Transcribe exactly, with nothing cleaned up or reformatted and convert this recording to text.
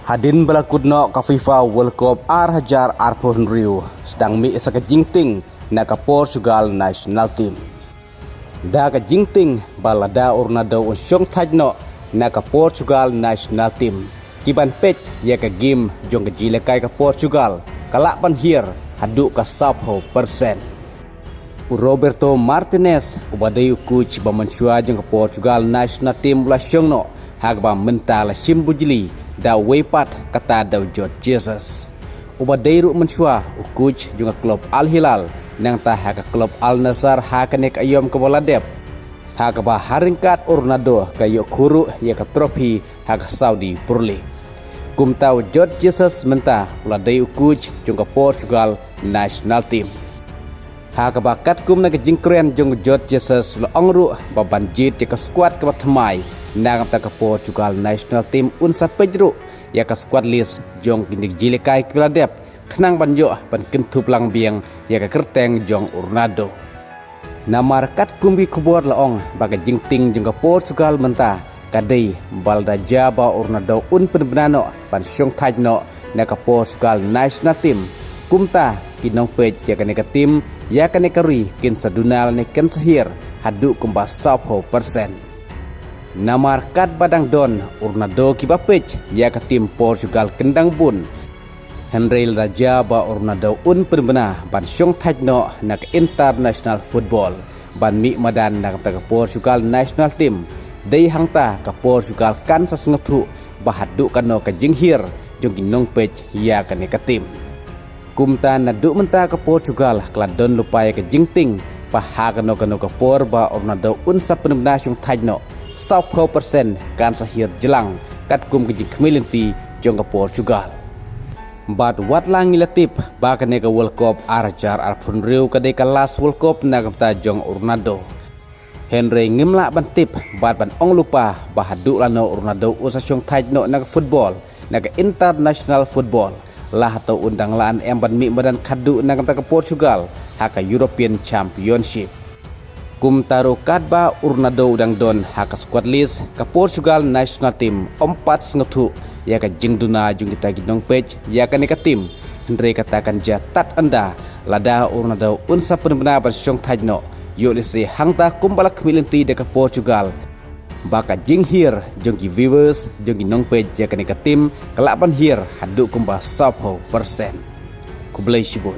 Hadien ba la kut noh ka FIFA World Cup ar hajar arphew hynriew, sdang mih sa ka jingtieng na ka Portugal national team. Da ka jingtieng ba lada u Ronaldo un shong thait noh na ka Portugal national team, ki ban peit ïa ka game jong ka jingïalehkai ka Portugal ka lah ban hiar haduh ka sawphew percent. U Roberto Martinez, uba dei u coach ba mynshuwa jong ka Portugal national team, u la shong noh, ha kaba mynta la shim bujli da uwei pat, kata da u Jorge Jesus, uba dei ruh mynshuwa u coach jong ka klub Al Hilal, nangta ha ka klub Al Nassr ha kane ka aïom kaba la dep, ha kaba ha ryngkat u Ronaldo ka ïoh khuid ruh ïa ka trophy ha ka Saudi Pro League. Kumta u Jorge Jesus mynta u la dei u coach jong ka Portugal national team. Ha kaba katkum na ka jingkren jong u Jorge Jesus, la ong ruh ba ban jied ïa ka squad kaba thymmai na ka bynta ka Portugal national team, un sa peit ruh ïa ka squad list jong kine ki jingïalehkai kiba la dep, khnang ban ïoh ban kynthup lang biang ïa ka kyrteng jong u Ronaldo. Namar katkum ki khubor la ong ba ka jingtieng jong ka Portugal mynta ka dei ba lada jia ba u Ronaldo un pynbna noh ban shong thait noh na ka Portugal national team, kumta ki nongpeit ïa kane ka team, ïa kane ka ri, kin sa duna lane kin sa hiar haduh kumba sawphew percent. Namar katba dang don u Ronaldo kiba peit ïa ka team Portugal kin dang bun. Hynrei lada jia ba u Ronaldo un pynbna ban shong thait noh na ka international football ban mih madan na ka bynta ka Portugal national team, dei hangta ka Portugal kan sa sngewthuh ba haduh katno ka jinghiar jong ki nongpeit ïa kane ka team. Kumta naduh mynta ka Portugal ka la don lypa ïa ka jingtieng ba ha kano kano ka por ba u Ronaldo un sa pynbna shong thait noh, sawphew percent kan sa hiar jlang katkum ka jingkhmih lynti jong ka Portugal. Bad wat la ngi la tip ba kane ka World Cup ar hajar arphew hynriew ka dei ka last World Cup na ka bynta jong u Ronaldo, hynrei ngim lah ban tip bad ban ong lypa ba haduh lano u Ronaldo u sa shong thait noh na ka football, na ka international football, la hato un dang lah ne em ban mih madan khadduh na ka bynta ka Portugal ha ka European Championship. Kumta ruh katba u Ronaldo u dang don ha ka squad list, ka Portugal national team ym pat sngewthuh ïa ka jingduna jong kita ki nongpeit ïa kane ka team. Hynrei kata kan jia tad ynda lada u Ronaldo un sa pynbna ban shong thait noh, ïoh lehse hangta kumba la khmih lynti da ka Portugal, ba ka jinghiar jong ki viewers, jong ki nongpeit ïa kane ka team, ka lah ban hiar haduh kumba sawphew percent. Khublei shibun.